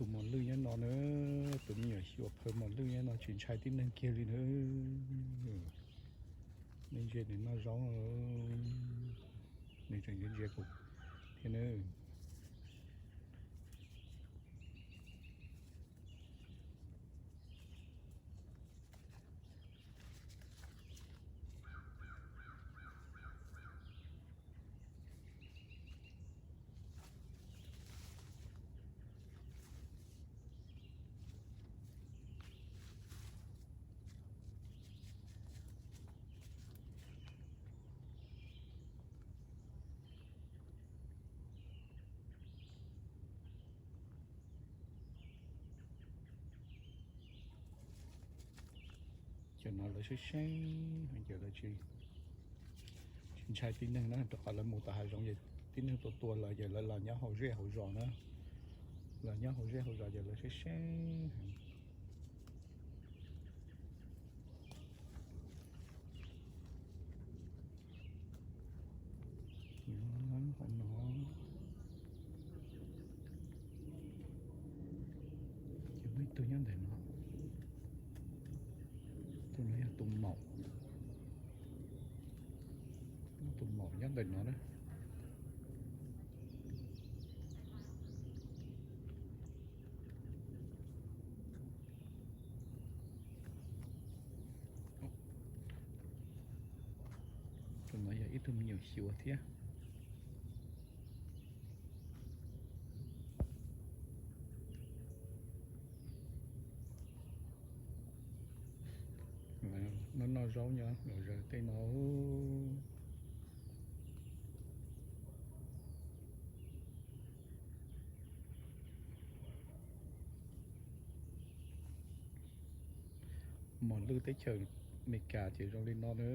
Tus mos lwj nyob no na, tus me nyuam xyuas phaw mos lwj nyob no tsis ntshai tib neeg kiag li na. Nej ntsia nws noj zaub, nws tseem ntsia ntsia kuv thiab na. Cov no lawv seeb seeb, ces lawv tsis, tsis ntshai tib neeg na, rau qhov lawv mus tom hav zoov ces tib neeg tua tua lawv ces lawv los nyob hauv zej hauv zos na, los nyob hauv zej hauv zos ces lawv seeb seeb heev. Qhov no, ces muaj ib tug nyob ntawm no, tus no yog tus maum, tus maum nyob ntawm no na. Tus no yog ib tug me nyuam xyuas thiab. Noj noj zaub nyob los zaws tej no. Mos lwj teb chaws Amelikas ces zoo li no na.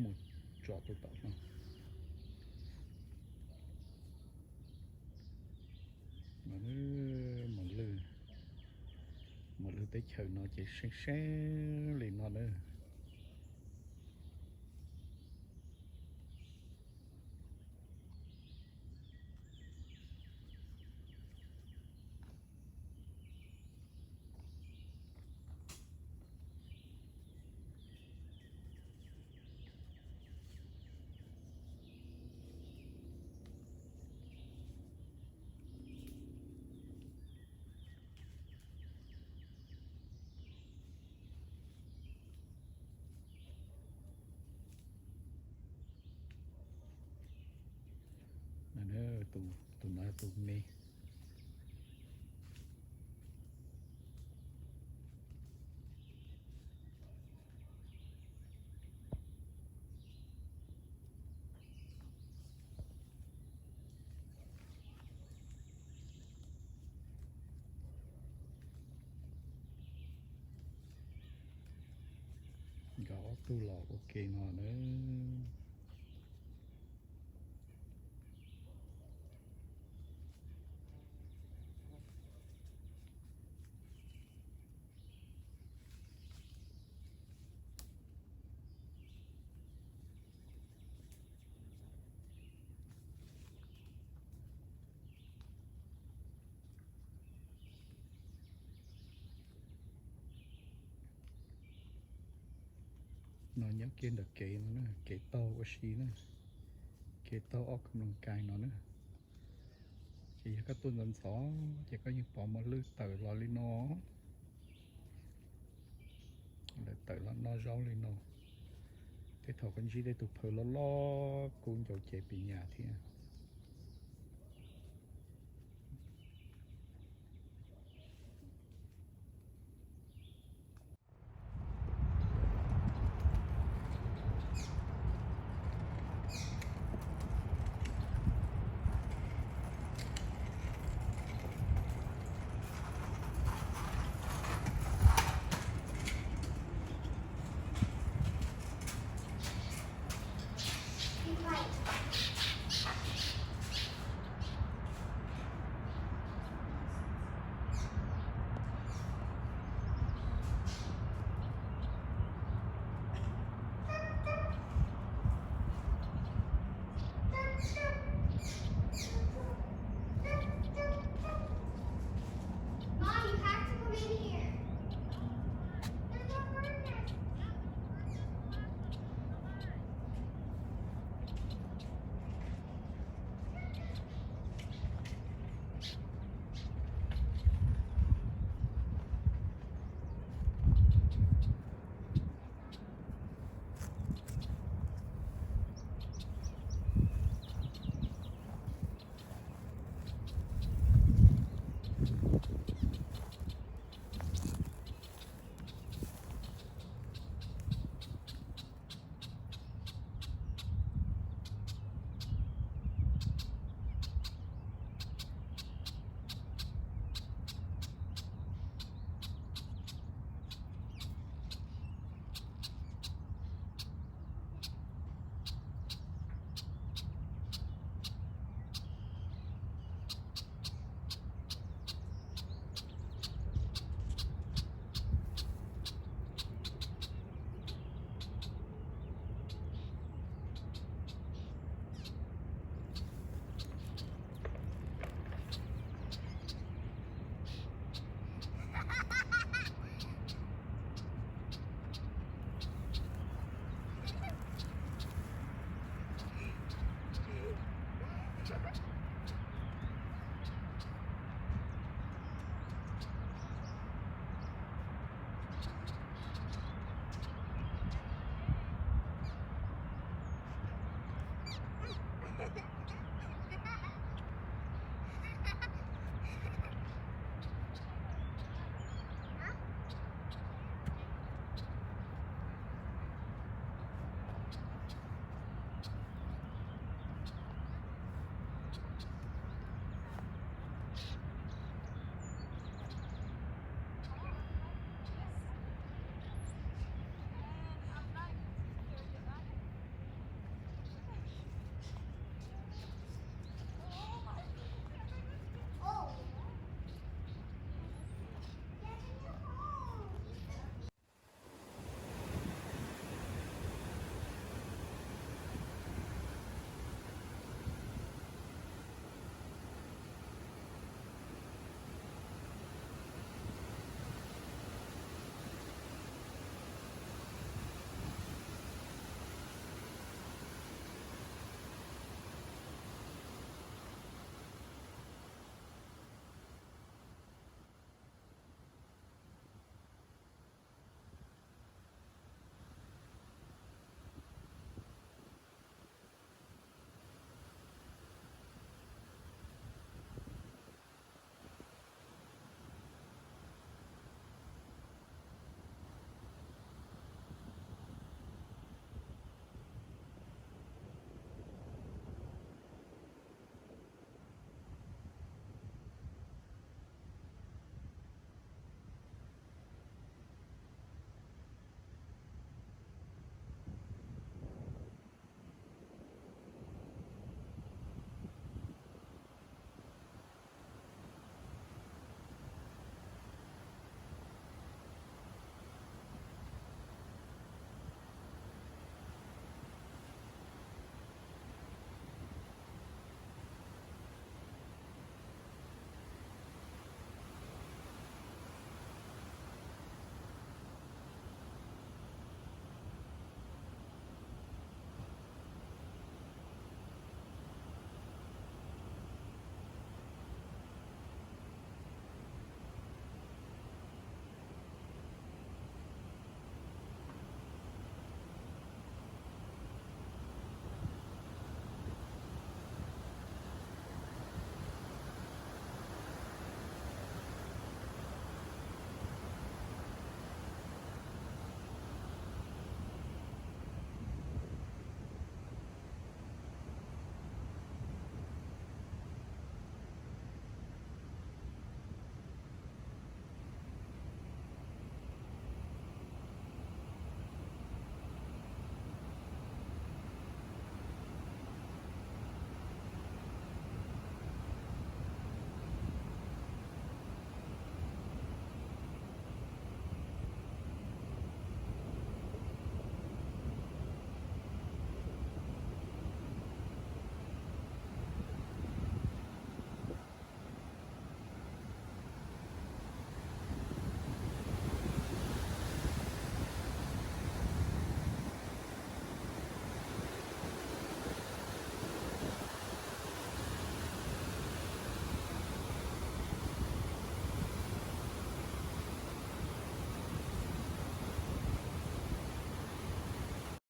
Mus tso tus tom no. Mos lwj, mos lwj teb chaws no ces seeb seeb li no na. Tus no tus me. Nkag ob tug los ua ke no na. No nyob kiag ntawm kev no na, kev taug ua si na, kev taug ob kab nploos kais no na. Ces yog koj tuaj ntxov ntxov ces koj yeej pom mos lwj tawm los li no. Lawv tawm los noj zaub li no. Tej thaum koj ntsib tej tus phaw loj loj kub ncau ces pis nyas thiab.